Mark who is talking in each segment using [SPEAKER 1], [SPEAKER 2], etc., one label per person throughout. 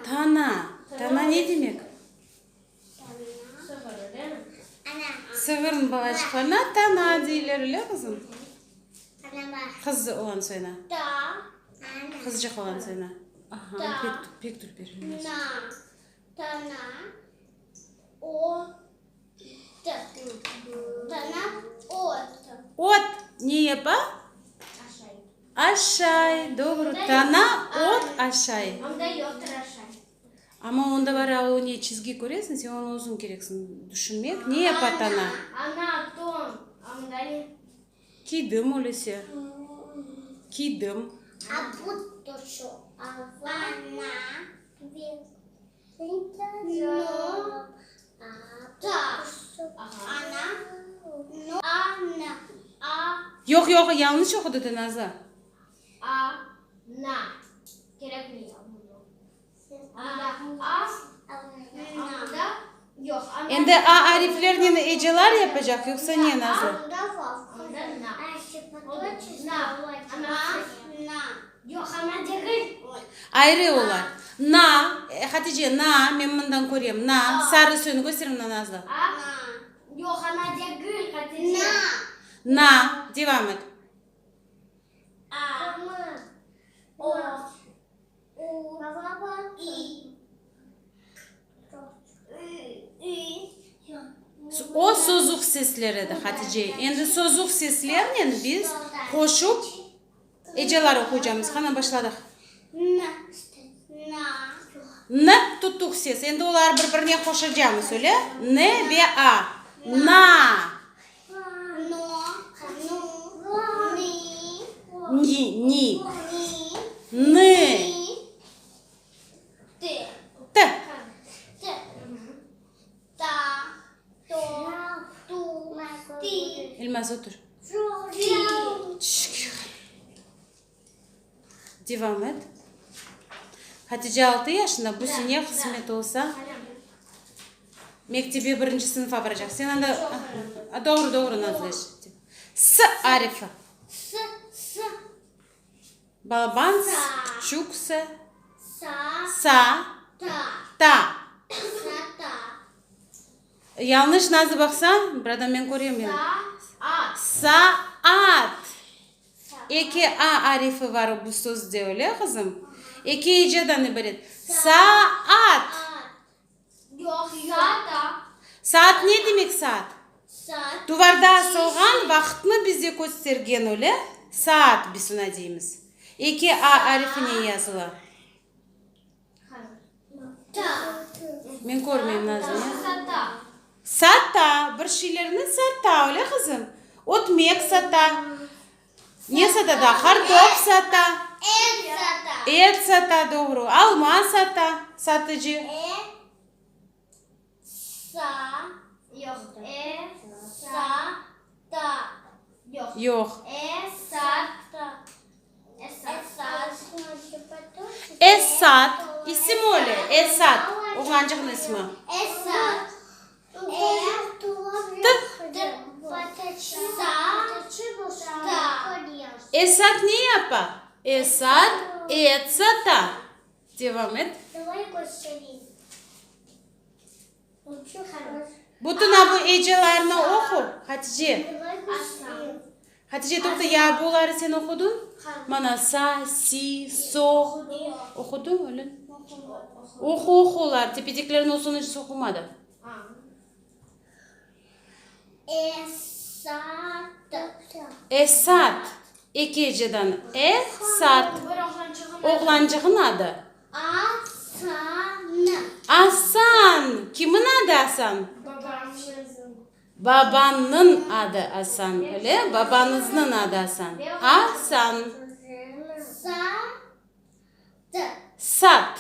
[SPEAKER 1] Tana. Tana ne demek? Sığırnıñ balaçıqlarına tana deyler, öyle qızım? Qız olan soyuna. Qızcıq olan soyuna. Aha, pek, pek dülber. Ot ne yapa? Aşay, doğru. Tana ot aşay. Amma onda bar a o ne çizgi köresiñ, sen onı özüñ kereksiñ düşünmek. Ne yapa tana? Kiydim ölese. Kiydim. Yoq, yoq, yañlış oqudı Nazlı. Endi a ariflernen ecelar yapacaq, yoqsa ne, Nazlı? Ayrı olar. Na, Hatice, na, men mından körem, na, sarı sözüni köster mına, Nazlı. Na, devam et. O sozuq sesler edi, Hatice. Endi sozuq seslernen biz qoşup ecalar oquycamız. Qana, başladıq. N tutuq ses. Endi olar bir-birine qoşacamız, öyle? N ve A. Na. Ni, ni. Nı. T. Elmaz, otur. Devam et. Hatice altı yaşında, bu sene qısmet olsa, mektebe birinci sınıfa baracaq. Sen anda, doğru, doğru, Nazlı, S arifi. Balaban s, küçük s. Sa. Ta. Yañlış, Nazlı, baqsa, bir adam men körem. Sa-at. Eki a arifi var bu sözde, öyle, qızım? Eki ecadan ibaret. Saat. Saat ne demek saat? Duvarda asılğan vaqıtnı bize köstergen, öyle? Saat biz oña deymiz. Eki a arifi ne yazılı? Men körmeyim, Nazlı. Sata, bir şeylerni sata, öyle qızım? Ötmek sata. Ne sata daa? Qartop sata.
[SPEAKER 2] Et sata.
[SPEAKER 1] Et sata, doğru. Alma sata, satıcı.
[SPEAKER 2] E, sa, yoq, e, sa, ta, yoq.
[SPEAKER 1] Yoq.
[SPEAKER 2] E, sa, ta.
[SPEAKER 1] Esat, isim öyle, Esat, oğlançıqnıñ ismi. Esat ne yapa? Esat et sata. Devam et. Bütün a bu ecalarnı oqu, Hatice. Hatice, toqta, ya buları sen oqudıñ? Mana, sa, si, so. Oqudıñ, öyle? Oqu, oqu olar, tepedeklerni o sonuncısı oqumadı. Esat, eki ecadan, E-sat. Oğlançığın adı. Asan! Kimin adı Asan? Babañnıñ adı Asan, öyle? Babañıznıñ adı Asan. Asan. Sat.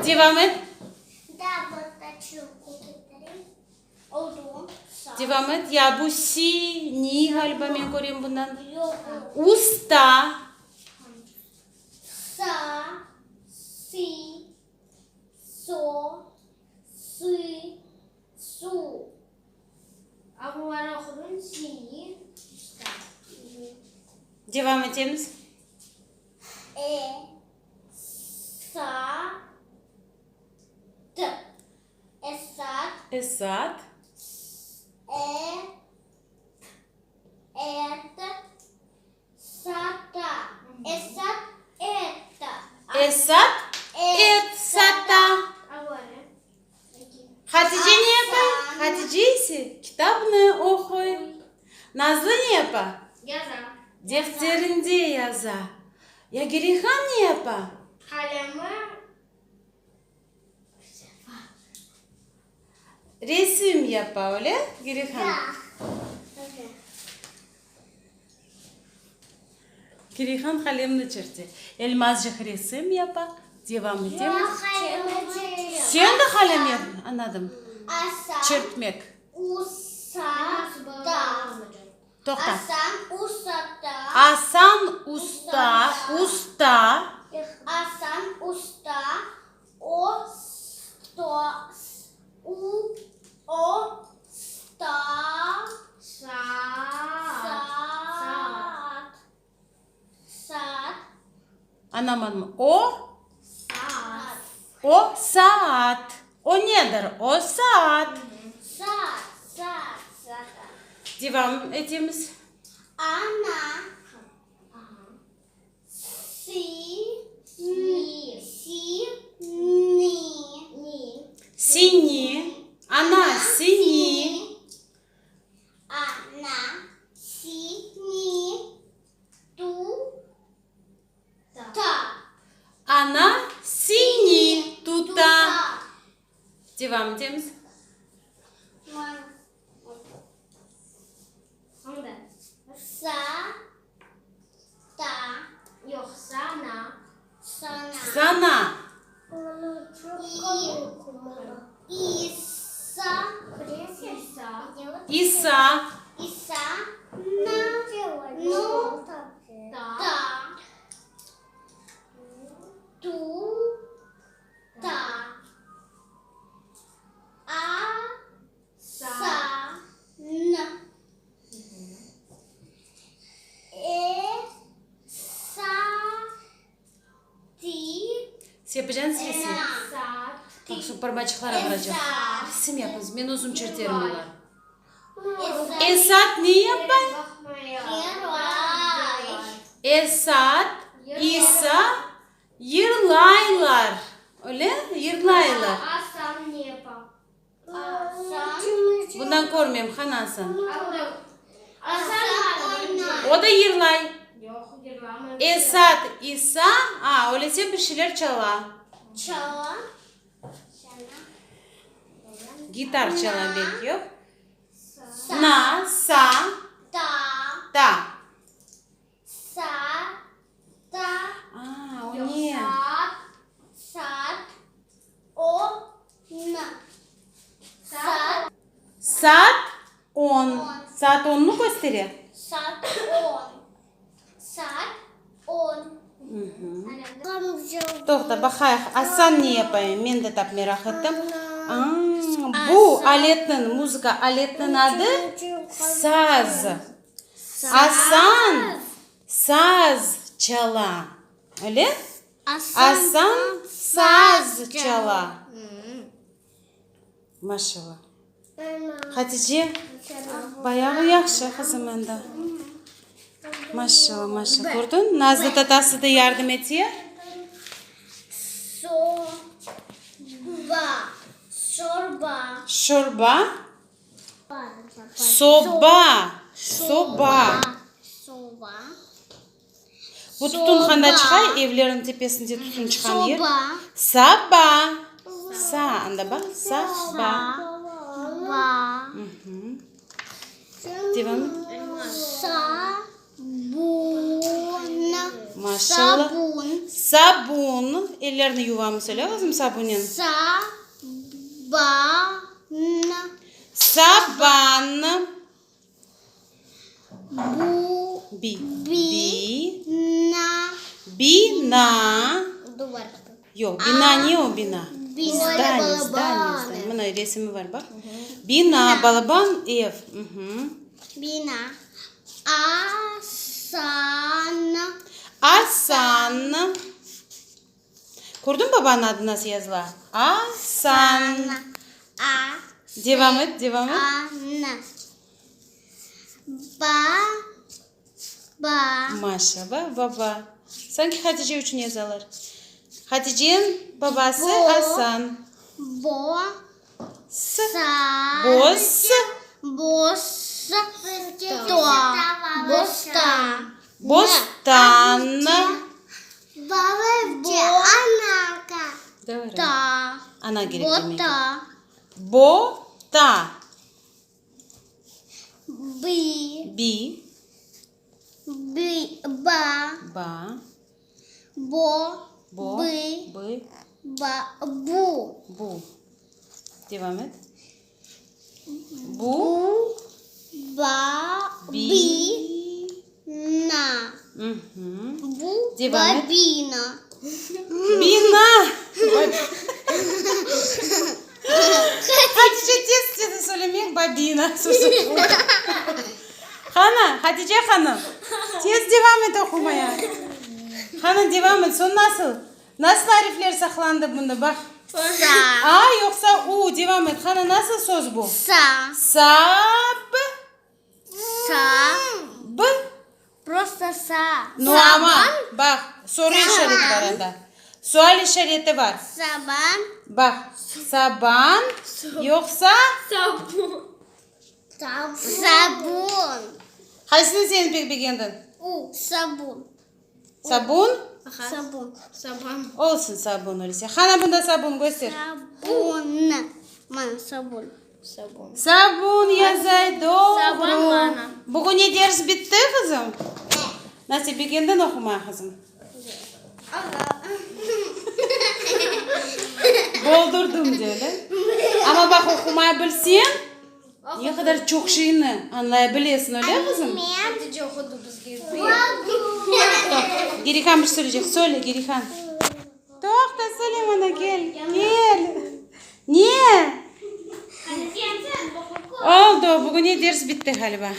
[SPEAKER 1] Devam et. Devam et. Ya bu si, ni ğaliba men körem bundan. Usta.
[SPEAKER 2] Sa, si, so, sı, su.
[SPEAKER 1] Devam etemiz.
[SPEAKER 2] E, sa, t. Esat.
[SPEAKER 1] Esat.
[SPEAKER 2] E, et, sata. Esat, et.
[SPEAKER 1] Esat, et sata. Hatice ne yapa? Hatice ise kitabnı oquy. Nazlı ne yapa?
[SPEAKER 2] Yaza.
[SPEAKER 1] Defterinde yaza. Ya Gerihan ne yapa?
[SPEAKER 2] Qalemi
[SPEAKER 1] Resim yapa, öyle, Gerihan? Gerihan qalemni çerte. Elmazcıq resim yapa. Devam etemiz. Sen de qalem yap, añladım. Çertmek. Toqta. Asan usta, usta. Añlamadım. O? O saat. O nedir? O saat. Devam etemiz. Seni. Ana, seni. Ana seni tuta. Devam etemiz. Sana. İsa. Sepeceñiz resim. Baq, şu parmaçıqlara baracaq. Resim yapıñız, men özüm çerterim olarnı. Esat ne yapay? Esat, İsa yırlaylar. Öyle? Yırlaylar. Bundan körmeyim, qani Asan? O da yırlay. Esat, İsa, a, öylese bir şeyler çala. Gitar çala belki, yoq? Na, sa, ta. A, o ne? Saat on. Saat onnı köstere? Toqta, baqayıq, Asan ne yapay? Men de tap meraq ettim. A, bu aletniñ, muzıka aletniñ adı saz. Asan saz çala. Öyle? Asan saz çala. Maşallah. Hatice, bayağı yahşı qızım endi. Maşallah, maşallah. Kördiñ, Nazlı tatası da yardım ete. Şorba. Soba. Soba. Bu tütün qanda çıqa? Evlerniñ tepesinde tütün çıqqan yer. Saba. Sa, anda baq, saba. Devam et. Maşallah. Sabun. Ellerni yuvamız, öyle qızım, sabunen? Saban. Bi. Bi. Bina. Yoq, bina ne o, bina? Zdaniye, zdaniye, zdaniye. Mına resimi bar, baq. Bina, balaban ev.
[SPEAKER 2] Bina. Asan.
[SPEAKER 1] Kördiñ babanıñ adı nasıl yazıla? Asan.
[SPEAKER 2] A.
[SPEAKER 1] Devam et, devam et.
[SPEAKER 2] A. N. Ba. Ba.
[SPEAKER 1] Maşallah, baba. Sanki Hatice içün yazalar. Haticeniñ babası
[SPEAKER 2] Bo.
[SPEAKER 1] Asan.
[SPEAKER 2] Bo.
[SPEAKER 1] S.
[SPEAKER 2] Sa.
[SPEAKER 1] Bos.
[SPEAKER 2] Bos. To. Bosta.
[SPEAKER 1] Bostan.
[SPEAKER 2] Bo. Ta.
[SPEAKER 1] Ana kerek demek.
[SPEAKER 2] Bota.
[SPEAKER 1] Bota.
[SPEAKER 2] Bi.
[SPEAKER 1] Bi.
[SPEAKER 2] Bi. Ba.
[SPEAKER 1] Ba.
[SPEAKER 2] Bo.
[SPEAKER 1] Bo.
[SPEAKER 2] Bi.
[SPEAKER 1] Bi.
[SPEAKER 2] Ba. Bu.
[SPEAKER 1] Bu. Devam et. Bu.
[SPEAKER 2] Bu. Ba.
[SPEAKER 1] Bi.
[SPEAKER 2] Bi. Na.
[SPEAKER 1] Mhm.
[SPEAKER 2] Bu.
[SPEAKER 1] Devam et.
[SPEAKER 2] Babina.
[SPEAKER 1] Bina. Hatice tez tez söylemek babina. Qana, Hatice hanım, tez devam et oqumaya. Qana, devam et. Soñ nasıl? Nasıl arifler saqlandı bunda? Baq.
[SPEAKER 2] Sa.
[SPEAKER 1] A yoqsa U? Devam et. Qana, nasıl söz bu?
[SPEAKER 2] Sa.
[SPEAKER 1] Sab.
[SPEAKER 2] Sa.
[SPEAKER 1] B.
[SPEAKER 2] Prosto sa.
[SPEAKER 1] No, amma, baq, soru işareti bar anda. Sual işareti bar.
[SPEAKER 2] Saban.
[SPEAKER 1] Baq, saban yoqsa?
[SPEAKER 2] Sabun. Sabun.
[SPEAKER 1] Qaysını sen pek begendiñ?
[SPEAKER 2] U. Sabun.
[SPEAKER 1] Sabun?
[SPEAKER 2] Sabun. Saban.
[SPEAKER 1] Olsun sabun öyleyse. Qana bunda sabun, köster.
[SPEAKER 2] Sabun. Mana sabun. Sabun.
[SPEAKER 1] Sabun yazay, doğru.
[SPEAKER 2] Saban mana.
[SPEAKER 1] Bugün ne ders bitti, qızım? Nasıl begendiñ oqumay, qızım? Boldurdım de, öyle? Amma baq, oqumay bilseñ, ne qadar çoq şeyni añlay bilesiñ, öyle, qızım? Gerihan bir söyleycek. Söyle, Gerihan. Toqta, söyle mana, kel, kel. Ne? Oldı, bugün ders bitti, ğaliba.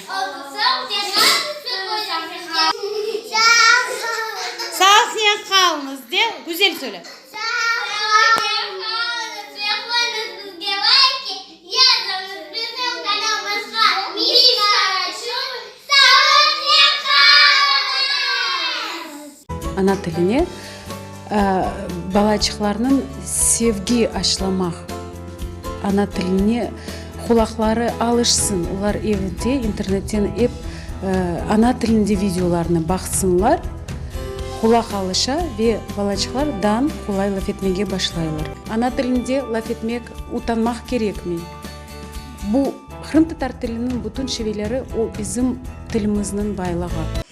[SPEAKER 1] Sağlıqnen qalıñız, de, güzel söyle. Ana tiline balaçıqlarnıñ sevgi aşlamaq, ana tiline qulaqları alışsın, olar evde internetten ep ana tilinde videolarnı baqsınlar, qulaq alışa ve balaçıqlar dan qolay laf etmege başlaylar. Ana tilinde laf etmek utanmaq kerekmey. Bu qırımtatar tiliniñ bütün şiveleri o bizim tilimizniñ baylığı.